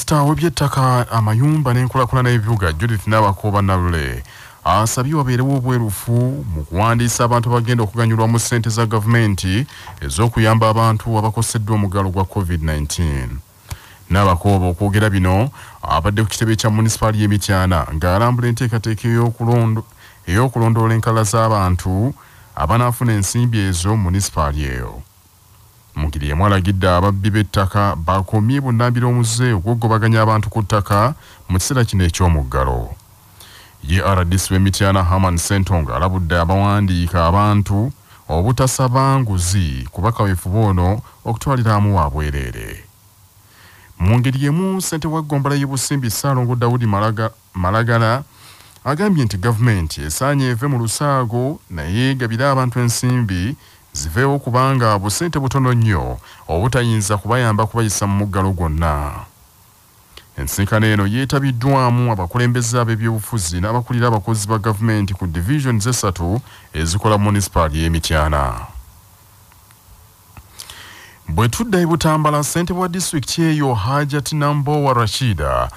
Minisita w'ebyettaka, amayumba n'enkulaakulana y'ebibuga Judith Nabakooba Nalule asabye wabeerewo obwerufu mu kuwandiisa abantu abagenda okuganyulwa mu ssente za gavumenti ez'okuyamba abantu abakoseddwa omuggalo gwa COVID-19. Nabakooba okwogera bino abadde ku kitebe kya munisipaali y'e Mityana ng'alambula enteekateeka ey'okulondoola enkala z'abantu abanaafuna ensimbi ezo mu munisipaali eyo. Mu ngeri emu alagidde ababbi b'ettaka bakomye bunnambiro omuze ogw'okugobaganya abantu ku ttaka mu kiseera kino eky'omuggalo. Ye RDC w'e Mityana Herman Ssentongo alabudde abawandiika abantu obutasaba nguzi kuba kaweefube ono okutwalira amu wa bwereere. Mu ngeri emu ssentebe wa ggombolola y'e Busimbi Ssaalongo Daudi Malagala agambye nti gavumenti esaanye eve mu lusaago naye egabire abantu ensimbi ziveewo kubanga busente butono nnyo obutayinza kubayamba kubayisa mu muggalo gwonna. Ensinkano eno yeetabiddwamu abakulembeze ab'ebyobufuzi n'abakulira abakozi ba gavumenti ku divisions esatu ezikola munisipaali y'e Mityana. Bwe tudda e Butambala, ssentebe wa disitulikiti eyo Hajat Nambowa Rashida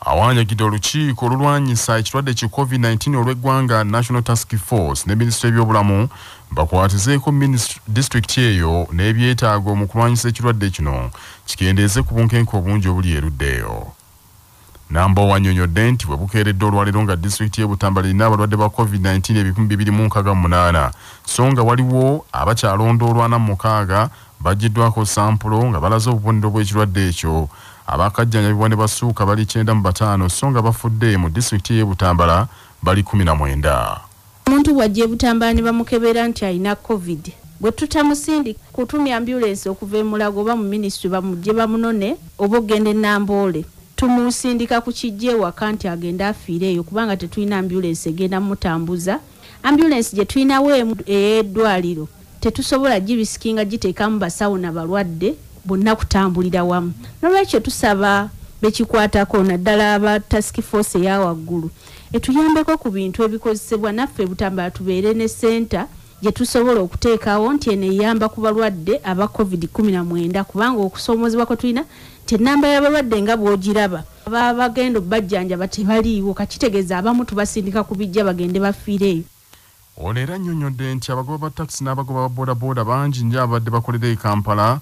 awanyagidde olukiiko olulwanyisa ekirwadde ki COVID-19 olw'eggwanga National Task Force ne minisitule y'ebyobulamu bakwatizeeko disitulikiti eyo n'ebyetaago mu kulwanyisa ekirwadde kino kikendeeze ku bunkenke obungi obuli erudda eyo. Nambowa annyonnyodde nti bwe bukeeredde olwaleero nga disitulikiti y'e Butambala erina abalwadde ba COVID-19 2,068 so nga waliwo abakyalondoolwa 46 baggiddwako sampulo nga balaze obubonero bw'ekirwadde ekyo. Abakajjanjabibwa ne basuuka bali 95 so nga bafudde mu disitulikiti y'e Butambala bali 19. Omuntu bw'ajja e Butambala ne bamukebera nti alina COVID, bwe tutamusindi kutumya ambulensi okuva e Mulago oba mu minisitule bamugye bamunone oba ogenda e Namboole, tumusindika ku kijja ewaka nti agenda afiire eyo kubanga tetulina ambulensi egenda mutambuza. Ambulensi gye tulinawo ey'eddwaliro tetusobola girisikinga giteekamu basawo na balwadde bonna kutambulira wamu. Nolwekyo tusaba bekikwatako naddala aba task force eya waggulu etuyambeko ku bintu ebikozesebwa naffe Butambala tubeere ne senta gye tusobola okuteekawo nti eno eyamba ku balwadde aba COVID-19 kubanga okusoomozebwa kwe tulina nti ennamba y'abalwadde nga bw'ogiraba baba bagenda obbajjanjaba tebaliiwo, kakitegeeza abamu tubasindika ku bijja bagende bafiire eyo. Ono era annyonnyodde nti abagoba ba takisi n'abagoba ba boodabooda bangi nnyo abadde bakolera e Kampala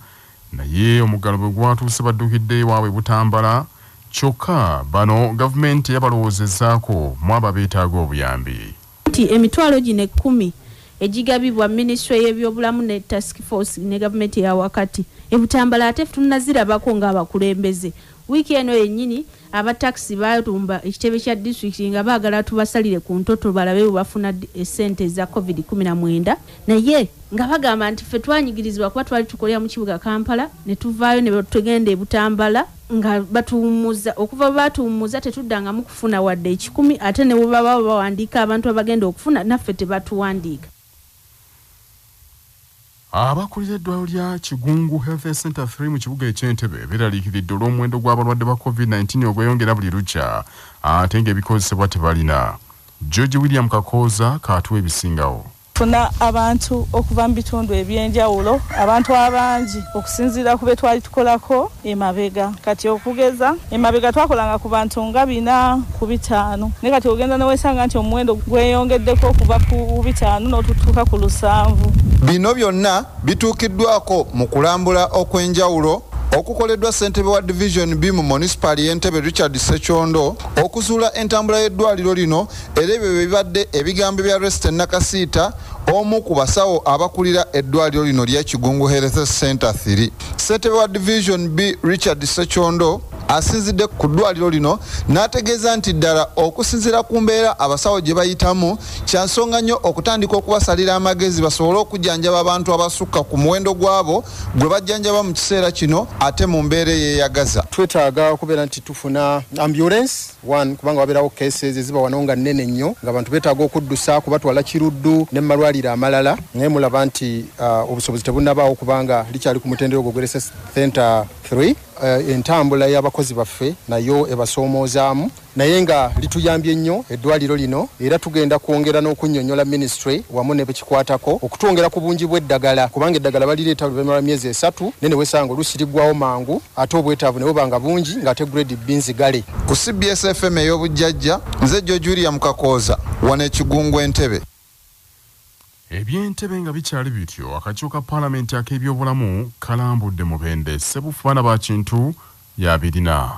naye omuggalo bwe gwatuuse baddukidde ewaabwe Butambala, kyokka bano gavumenti yabalowoozezaako mu abo abeetaaga obuyambi. Nti emitwalo gino 10 egigabibwa minisitule y'ebyobulamu ne task force ne gavumenti eya wakati e Butambala ate tunnazirabako ng'abakulembeze. Wiiki eno yennyini abatakisi baatumba ekitebe kya disitulikiti nga baagala tubasalire ku ntoto balabe bwe bafuna essente eza COVID-19, naye nga bagamba nti ffe twanyigirizibwa kuba twali tukolera mu kibuga Kampala ne tuvaayo ne tugenda e Butambala nga batuwummuza. Okuva batuwummuza tetuddangamu kufuna wadde 1,000 ate ne bwe baba bawandiika abantu abagenda okufuna naffe tebatuwandiika. Abakulira eddwaliro lya Kigungu Health Center 3 mu kibuga eky'Entebbe beeraliikiridde olw'omuwendo gw'abalwadde ba COVID-19 ogweyongera buli lukya ate ng'ebikozesebwa tebalina. George William Kakooza kaatuwa ebisingawo. Tufuna abantu okuva mu bitundu ebyenjawulo, abantu abangi okusinziira ku be twali tukolako emabega. Kati okugeza emabega twakolanga ku bantu nga 4 ku 5, naye kati ogenda newesanga nti omuwendo gweyongeddeko okuva ku 5 n'otutuuka ku 7. Bino byonna bituukiddwako mu kulambula okw'enjawulo okukoleddwa ssentebe wa Division B mu munisipaali y'Entebbe Richard Ssekyondo okuzuula entambula y'eddwaliro lino, era ebyo bye bibadde ebigambo bya Reston Nakasiita omu ku basawo abakulira eddwaliro lino lya Kigungu Health Center 3. Ssentebe wa Division B Richard Ssekyondo asinzidde ku ddwaliro lino n'ategeeza nti ddala okusinziira ku mbeera abasawo gye bayitamu kya nsonga nnyo okutandika okubasalira amagezi basobole okujjanjaba abantu abasukka ku muwendo gwabo gwe bajjanjaba mu kiseera kino ate mu mbeera eyeeyagaza. Twetaaga okubeera nti tufuna ambulance one, kubanga wabeerawo cases eziba wano nga nnene nnyo ng'abantu beetaaga okuddusa kubatwala Kiruddu ne mu malwaliro amalala, naye mulaba nti obusobozi tebunnabaawo kubanga likyali ku mutendera ogwo gw'Health Center 3. Entambula y'abakozi baffe nayo ebasoomoozaamu, naye nga lituyambye nnyo eddwaliro lino, era tugenda kwongera n'okunnyonnyola ministry wamu ne bekikwatako okutwongera ku bungi bw'eddagala, kubanga eddagala balireeta oluvannyuma lwa myezi 3, naye ne wesanga oluusi liggwawo mangu, ate obwetaavu ne buba nga bungi ng'ate grade B nzigale. Ku CBS FM ey'obujjajja, nze George William Kakooza, wano Ekigungu Entebbe. Eby'Entebe nga bikyali bityo, akakiiko ka paalamenti ak'ebyobulamu kalambudde Mubende. Sebufu baana ba Kintu yabirina.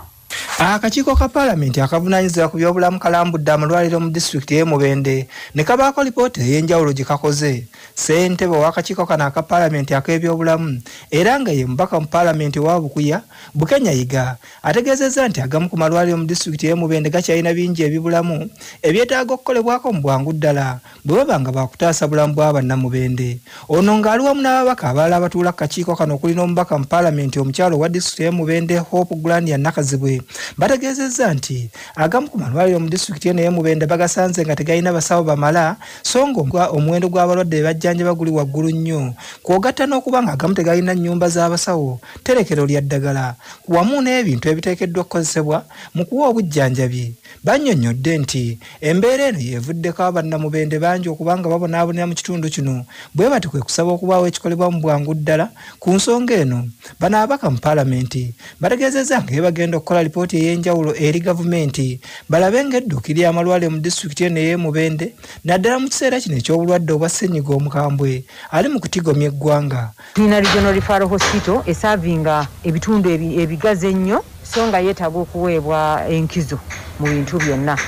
Akakiiko ka paalamenti akavunaanyizibwa ku byobulamu kalambudde amalwaliro mu disitulikiti y'e Mubende ne kabaako lipooti ey'enjawulo gye kakoze. Ssentebe ow'akakiiko kano aka paalamenti ak'ebyobulamu era nga ye mubaka mu paalamenti owa Bukuya, Bukenya Yiga, ategeezezza nti agamu ku malwaliro mu disitulikiti y'e Mubende gakyalina bingi ebibulamu ebyetaaga okukolebwako mu bwangu ddala bwe baba nga baakutaasa bulamu bwa bannamubende. Ono ng'ali wamu n'ababaka abalala abatuula ku kakiiko kano okuli n'omubaka mu paalamenti omukyalo owa disitulikiti y'e Mubende Hope Glandia Nakazibwe, bategeezezza nti agamu ku malwaliro mu disitulikiti eno ey'e Mubende bagasanze nga tegalina basawo bamala, so nga omuwendo gw'abalwadde be bajjanjaba guli waggulu nnyo, kw'ogatta n'okuba nga agamu tegalina nnyumba z'abasawo, tterekero lya ddagala wamu n'ebintu ebiteekeddwa okukozesebwa mu kuwa obujjanjabi. Bannyonnyodde nti embeera eno yeevuddeko abannamubende bangi okuba nga babonaabonera mu kitundu kino, bwe bati kwe kusaba okubaawo ekikolebwa mu bwangu ddala ku nsonga eno. Bano ababaka mu paalamenti bategeezezza nga bagenda okukola lipooti ey'enjawulo eri gavumenti balabe ng'edduukiro amalwaliro mu disitulikiti eno ey'e Mubende, naddala mu kiseera kino eky'obulwadde obwa ssennyiga omukambwe ali mu kutigomya eggwanga. Tulina Regional Referral Hospital esaavinga ebitundu ebigazi ennyo, so nga yeetaaga okuweebwa enkizo mu bintu byonna.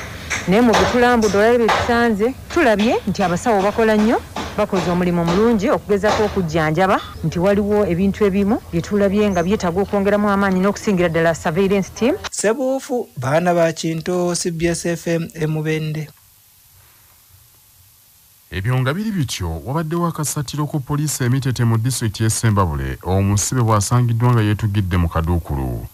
Naye mu bitulambudde olaba bye tusanze, tulabye nti abasawo bakola nnyo, bakoze omulimu mulungi okugezaako okujjanjaba, nti waliwo ebintu ebimu bye tulabye nga byetaaga okwongeramu amaanyi n'okusingira ddala surveillance team. Sebuufu baana ba Kintu, CBS FM e Mubende. Ebyo nga biri bityo, wabaddewo akasattiro ku poliisi emitete mu disitulikiti y'e Ssembabule, omusibe bw'asangiddwa nga yeetugidde mu kaduukulu.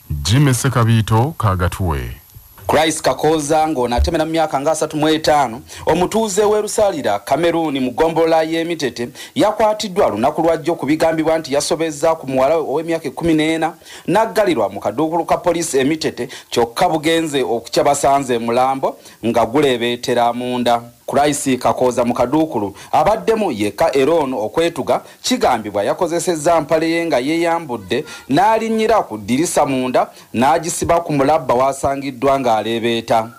Jimmy Sekabiito kagatuwe. Christ Kakooza ng'ono atemera mu myaka nga 35, omutuuze w'e Rusalira Cameroon mu ggombolola y'Emitete, yakwatiddwa lunaku lwajjo ku bigambibwa nti yasobezza ku muwala we ow'emyaka 14 n'aggalirwa mu kaduukulu ka poliisi Emitete, kyokka bugenze okukya basanze mulambo nga guleebeetera munda. Christ Kakooza mu kaduukulu abaddemu yekka, era ono okwetuga kigambibwa yakozesezza mpale ye nga yeeyambudde n'alinnyira ku ddirisa munda n'agisiba ku mulabba w'asangiddwa ng'aleebeeta.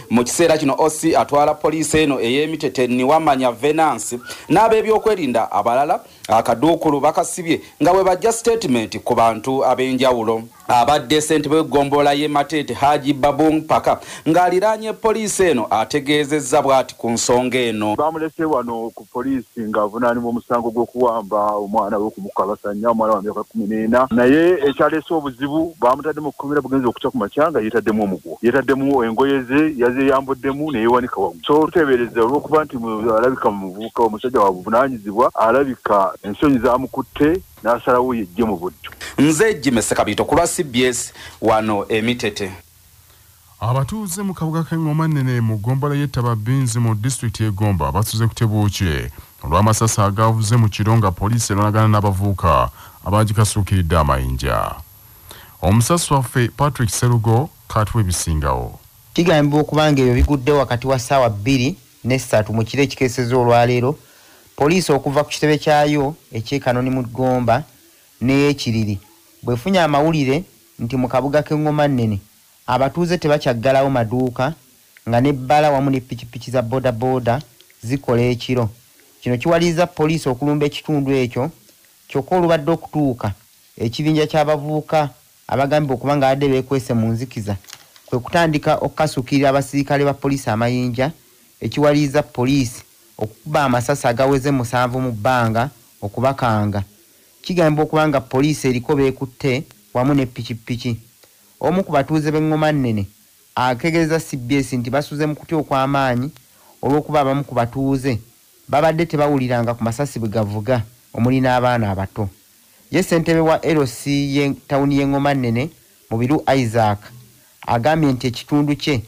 Mu kiseera kino OC atwala poliisi eno ey'Emitete Niwamanya Venance n'ab'ebyokwerinda abalala akaduukulu bakasibye nga bwe bajja sitatimenti ku bantu ab'enjawulo. Abadde ssentebe w'eggombolola y'e Mateete Haji Babung Paka ng'aliraanye poliisi eno ategeezezza bw'ati ku nsonga eno. Bamulese wano ku poliisi ng'avunaanibwa omusango gw'okuwamba omwana we okumukabasanya, omwana wa myaka 14, naye ekyaleese obuzibu bamutadde mu kkomera, bugenze okukya ku makya nga yeetaddemu omuguwa, yeetaddemu engoye ze yazeeyambuddemu ne yeewanika waggulu. So tuteebereza olw'okuba nti alabika muvubuka omusajja wa buvunaanyizibwa, alabika ensonyi zaamukutte n'asalawo yejje mu buddu. Nze Jimmy Sekabiito ku lwa CBS wano Emitete. Abatuuze mu kabuga k'Engoma Nnene mu ggombolola y'e Tababinzi mu disitulikiti y'e Gomba basuze kutebuukye olw'amasasi agaavuze mu kiro nga poliisi erwanagana n'abavubuka abagikasuukiridde amayinja. Omusasi waffe Patrick Serugo katuwa ebisingawo. Kigambibwa okuba nga ebyo bigudde wakati wa ssaawa 2 ne 3 mu kiro ekikeesezza olwaleero, poliisi okuva ku kitebe kyayo eky'e Kanoni mu Gomba n'ey'Ekiriri bw'efunye amawulire nti mu kabuga k'Engoma Nnene abatuuze tebakyaggalawo maduuka nga n'ebbala wamu ne pikipiki za boodabooda zikola ekiro. Kino kiwaliriza poliisi okulumba ekitundu ekyo, kyokka olubadde okutuuka ekibinja ky'abavubuka abagambibwa okuba nga badde beekwese mu nzikiza kwe kutandika okukasuukirira abasirikale ba poliisi amayinja, ekiwaliriza poliisi okukuba amasasi agaweze 7 mu bbanga okubakanga. Kigambibwa okuba nga poliisi eriko beekutte wamu ne pikipiki. Omu ku batuuze b'Engoma Nnene ategeeza CBS nti basuze mu kutya okw'amaanyi olw'okuba abamu ku batuuze babadde tebawuliranga ku masasi bwe gavuga omuli n'abaana abato. Ye ssentebe wa LC ye tawuni y'Engoma Nnene Mubiru Isaac agambye nti ekitundu kye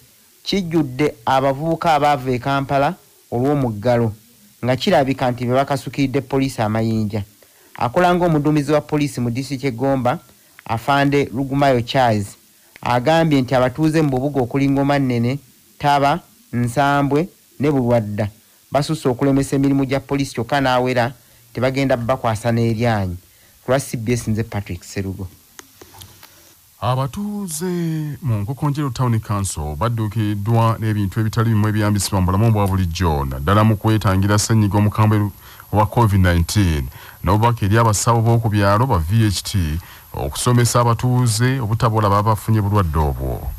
kijjudde abavubuka abaava e Kampala olw'omuggalo nga kirabika nti be bakasukiridde poliisi amayinja. Akola ng'omuduumizi wa poliisi mu disitulikiti y'e Gomba Afande Rugumayo Charles agambye nti abatuuze mu bubuga okuli Ngoma Nnene, Taba, Nsambwe ne Bulwadda basusse okulemesa emirimu gya poliisi, kyokka n'awera tebagenda bakwasa n'eryanyi. Ku lwa CBS nze Patrick Serugo. Abatuuze mu Nkokonjeru Town Council badduukiriddwa n'ebintu ebitali bimu ebiyambisibwa mu bulamu bwa bulijjo, naddala mu kwetangira ssennyiga omukambwe wa COVID-19, n'obubaka eri abasawo b'oku byalo ba VHT okusomesa abatuuze obutabola baba bafunye bulwadde obwo.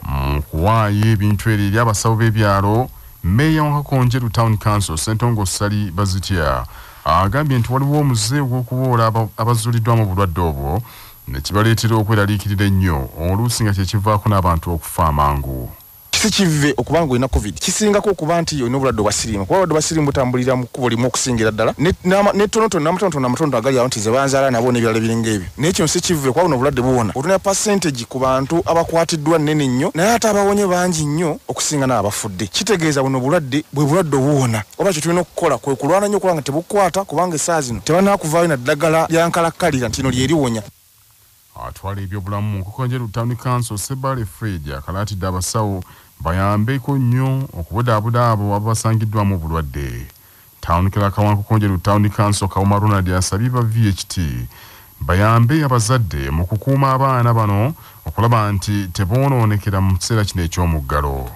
Mu kuwaayo ebintu eryo eri abasawo b'ebyalo, Mmeeya wa Nkokonjeru Town Council Ssentongo Ssali Bazitya agambye nti waliwo omuze ogw'okuwoola abazuuliddwamu obulwadde obwo ne kibaleetera okweraliikirira ennyo, oluusi nga kye kivaako n'abantu okufa amangu. Si kive okuba nga olina COVID, kisingako okuba nti olina obulwadde obwa siriimu, kuba obulwadde bwa siriimu butambulira mu kkubo limu okusingira ddala n'ettonotono n'amatonotono amatonotono agali awo nti ze banzaala nabo n'ebirala ebiringa ebyo. Naye kino si kive kuba buno obulwadde buwona. Otuna percentage ku bantu abakwatiddwa nnene nnyo, naye ate abawonye bangi nnyo okusinga n'abafudde. Kitegeeza buno obulwadde bwe bulwadde obuwona. Oba kye tulina okukola kwe kulwana nnyo okulaba nga tebukwata, kubanga essaawa zino tebannakuvaayo na ddagala lya nkalakkalira nti lino lye liwonya. Atwala ebyobulamu mu Nkokonjeru Town Council Sebale Fred akalaatidde abasawo bayambeko nnyo okubudaabuda abo abasangiddwamu obulwadde. Town Clerk wa Nkokonjeru Town Council Kawuma Ronald asabye ba VHT bayambe abazadde mu kukuuma abaana bano okulaba nti teboonoonekera mu kiseera kino eky'omuggalo.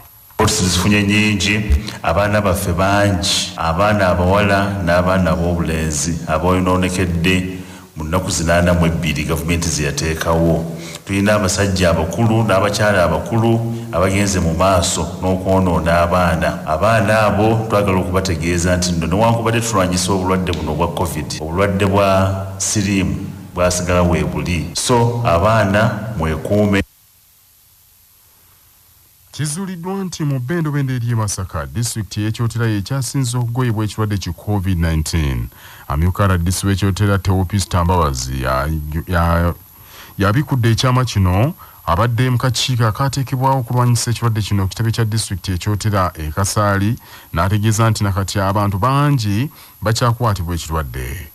Zifunye nnyingi, abaana baffe bangi, abaana abawala n'abaana ab'obulenzi aboonoonekedde mu nnaku 82 gavumenti ze yateekawo. Tulina abasajja abakulu n'abakyala abakulu abagenze mu maaso n'okwonoona abaana. Abaana abo twagala okubategeeza nti nno newankubadde tulwanyisa obulwadde buno obwa COVID, obulwadde bwa siriimu bwasigala weebuli. So abaana mwekuume. Kizuuliddwa nti mu bbendobendo ery'e Masaka, disitulikiti y'e Kyotera y'ekyasinze okugoyebwa ekirwadde ki COVID-19. Amyuka RDC w'e Kyotera Teopista Mbabazi yabikudde ekyama kino abadde mu kakiiko akaateekebwawo okulwanyisa ekirwadde kino ku kitebe kya disitulikiti y'e Kyotera e Kasaali, n'ategeeza nti nakati abantu bangi bakyakwatibwa ekirwadde.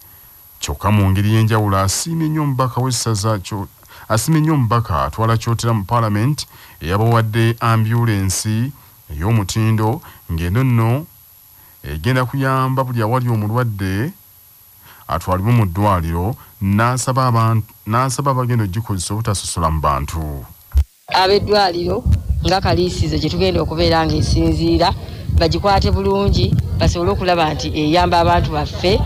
Kyokka mu ngeri y'enjawulo asiimye nnyo omubaka w'essaza asiimye nnyo omubaka atwala Kyotera mu paalamenti eyabawadde ambyulensi ey'omutindo, ng'eno nno egenda kuyamba buli awali omulwadde atwalibwe mu ddwaliro, n'asaba abagenda okugikozesa obutasosola mu bantu. Ab'eddwaliro nga Kaliisizo gye tugenda okubeera ng'esinziira bagikwate bulungi basobole okulaba nti eyamba abantu baffe.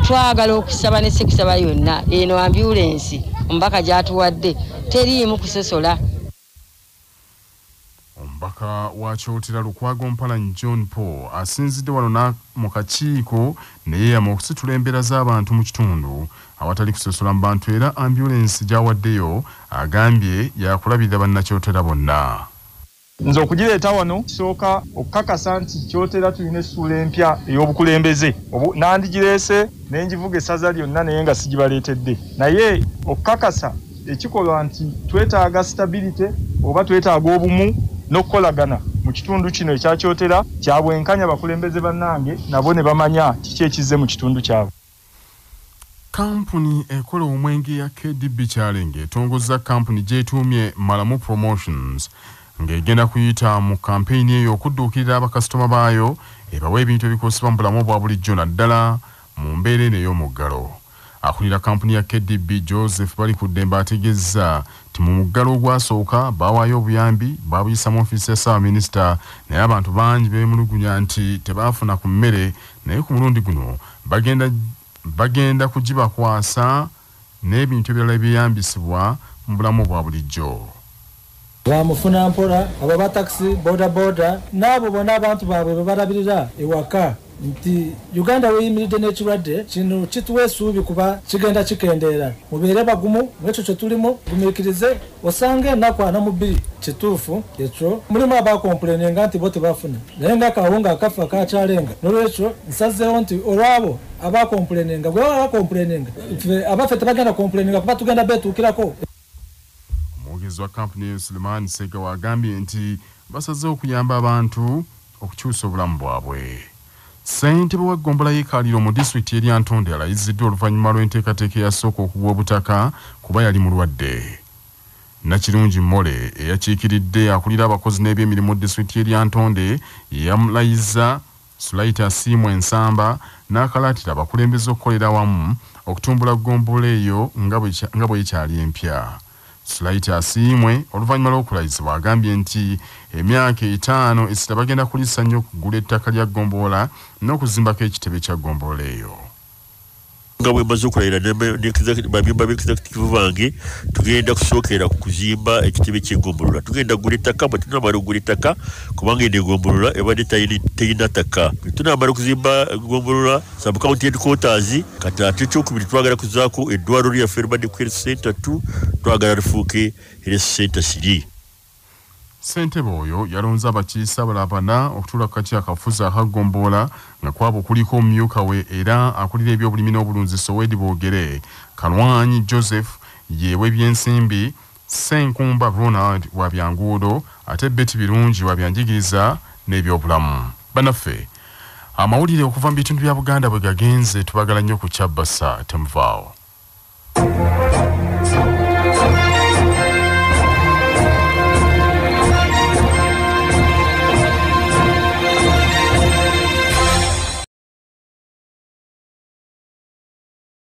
Twagala okusaba ne sekusaba yonna eno ambyulensi omubaka gy'atuwadde teriimu kusosola. Omubaka wa Kyotera Lukwago Mpalanyi John Paul asinzidde wano mu kakiiko ne yeeyama okusitula embeera z'abantu mu kitundu awatali kusosola mu bantu, era ambyulensi gy'awaddeyo agambye yakulabirira bannakyotera bonna. Nze okugireeta wano kisooka okukakasa nti Kyotera tulina essuula empya ey'obukulembeze. Nandigireese ne ngivuga essaza lyonna naye nga sigibaleetedde, naye okukakasa ekikolwa nti twetaaga stability oba twetaaga obumu n'okukolagana mu kitundu kino ekya Kyotera kya bwenkanya, bakulembeze bannange nabo ne bamanya kiki ekizze mu kitundu kyabwe. Kampuni ekola omwenge ya KDB Kyalenge etongozza kampuni gy'etuumye Malamu Promotions ng'egenda kuyita mu kampeyini eyo okudduukirira abakasitoma baayo ebawa ebintu ebikozesebwa mu bulamu obwa bulijjo naddala mu mbeera eno ey'omuggalo. Akulira kampuni ya KDB Joseph Balikuddembe ategeezza nti mu muggalo ogwasooka baawaayo obuyambi baabuyisa mu ofiisi ya Ssaabaminisita, naye abantu bangi beemulugunya nti tebaafuna ku mmere, naye ku mulundi guno bagenda kugibakwasa n'ebintu ebirala ebyeyambisibwa mu bulamu bwa bulijjo. Bamufuna mpola abo ba taxi boda boda n'abo bonna abantu baabwe bebalabirira ewaka nti Uganda weyimiridde n'ekirwadde kino kituwa essuubi kuba kigenda kikendeera. Mubeere bagumu mwekyo kye tulimu, gumiikirize osanga ennaku 42 kituufu ekyo mulimu abakompuleninga nti bo tebafuna, naye nga akawunga akafa kakyalenga. N'olwekyo nsazeewo nti olwabo abakompuleninga bwe baba bakompuleninga ffe abaffe tebagenda kompuleninga kuba tugenda beetuukirako. Omwogezi wa kampuni eyo Suleiman Segawa agambye nti basazeewo okuyamba abantu okukyusa obulamu bwabwe. Ssentebe wa ggombolola y'e Kaliro mu disitulikiti y'e Lyantonde alayiziddwa oluvannyuma lw'enteekateeka eyasooka okugwa obutaka kuba yali mulwadde. Nakirungi Mmole eyakiikiridde akulira abakozi n'ebyemirimu mu disitulikiti y'e Lyantonde yamulayiza Sulaita Asiimwe Ensamba n'akalaatira abakulembeze okukolera awamu okutumbula ggombolola eyo nga bw'ekyali empya. Sulaita Asiimwe oluvannyuma lw'okulayizibwa agambye nti emyaka 5 essira bagenda kulissa nnyo okugula ettaka lya ggombolola n'okuzimbako ekitebe kya ggombolola eyo. Nga bwe mmaze okulayira bamyumba b'executive bange, tugenda kusookera ku kuzimba ekitebe ky'eggombolola. Tugenda kugula ettaka, bwe tunaamala okugula ettaka, kubanga eno eggombolola ebadde terina ttaka. Bwe tunaamala okuzimba eggombolola sub county headquarters, kati ate ekyokubiri twagala kuzaako eddwaliro lyaffe eribadde ku health center 2, twagala lifuuke health center 3. Ssentebe oyo yalonze abakiise abalala 4 okutuula ku kakiiko akafuzi aka ggombolola nga kwabo kuliko omumyuka we era akulira ebyobulimi n'obulunzi Sowedi Boogere, Kalwanyi Joseph ye w'ebyensimbi, Ssenkumba Ronald wa byanguudo ate Betty Birungi wa byanjigiriza n'ebyobulamu. Bannaffe, amawulire okuva mu bitundu bya Buganda bwe gagenze, tubagala nnyo ku Kyabbasa, temuvaawo.